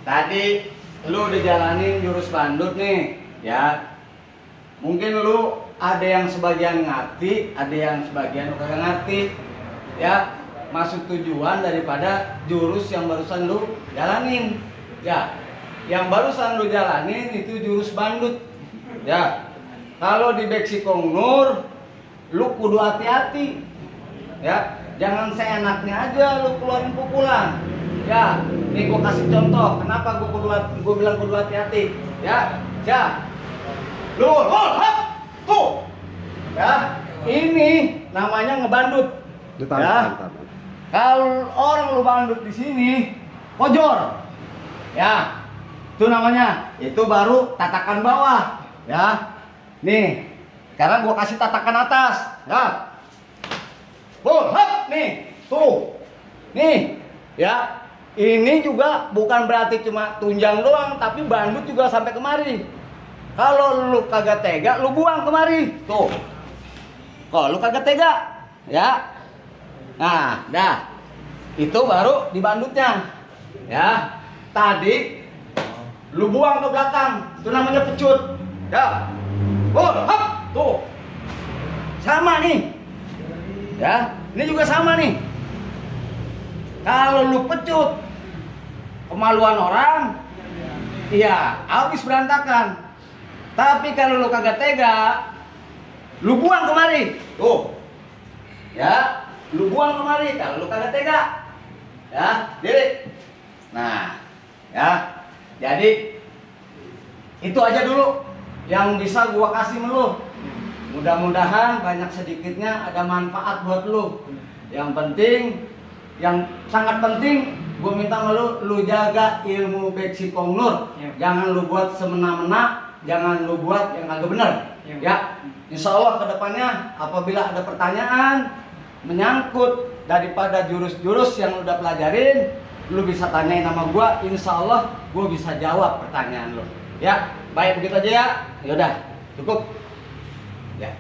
tadi lu dijalanin jurus bandut nih, ya. Mungkin lu ada yang sebagian ngerti, ada yang sebagian kagak ngerti, ya. Masuk tujuan daripada jurus yang barusan lu jalanin, ya. Yang barusan lu jalanin itu jurus bandut, ya. Kalau di Beksi Kongnur, lu kudu hati-hati, ya. Jangan seenaknya aja lu keluarin pukulan. Ya, nih gua kasih contoh kenapa gua bilang kudu hati-hati. Ya, ya. Hap, tuh. Ya, ini namanya ngebandut. Ya. Kalau orang lu bandut di sini, kojor. Ya. Itu namanya. Itu baru tatakan bawah. Ya. Nih. Sekarang gua kasih tatakan atas. Ya. Hap, nih. Tuh. Nih. Ya. Ini juga bukan berarti cuma tunjang doang, tapi bandut juga sampai kemari. Kalau lu kagak tega, lu buang kemari. Tuh. Kalau lu kagak tega, ya. Nah, dah. Itu baru di bandutnya. Ya. Tadi lu buang ke belakang. Itu namanya pecut. Ya. Hap. Tuh. Sama nih. Ya. Ini juga sama nih. Kalau lu pecut kemaluan orang, iya habis berantakan. Tapi kalau lu kagak tega, lu buang kemari. Tuh. Ya, lu buang kemari kalau lu kagak tega. Ya, diri. Nah, ya. Jadi itu aja dulu yang bisa gua kasih sama lu. Mudah-mudahan banyak sedikitnya ada manfaat buat lu. Yang penting, yang sangat penting, gue minta sama lu jaga ilmu Beksi Kongnur. Jangan lu buat semena-mena, jangan lu buat yang agak benar. Ya, insya Allah kedepannya apabila ada pertanyaan menyangkut daripada jurus-jurus yang lu udah pelajarin, lu bisa tanyain sama gue. Insya Allah gue bisa jawab pertanyaan lu. Ya, baik begitu aja ya. Yaudah, cukup. Ya.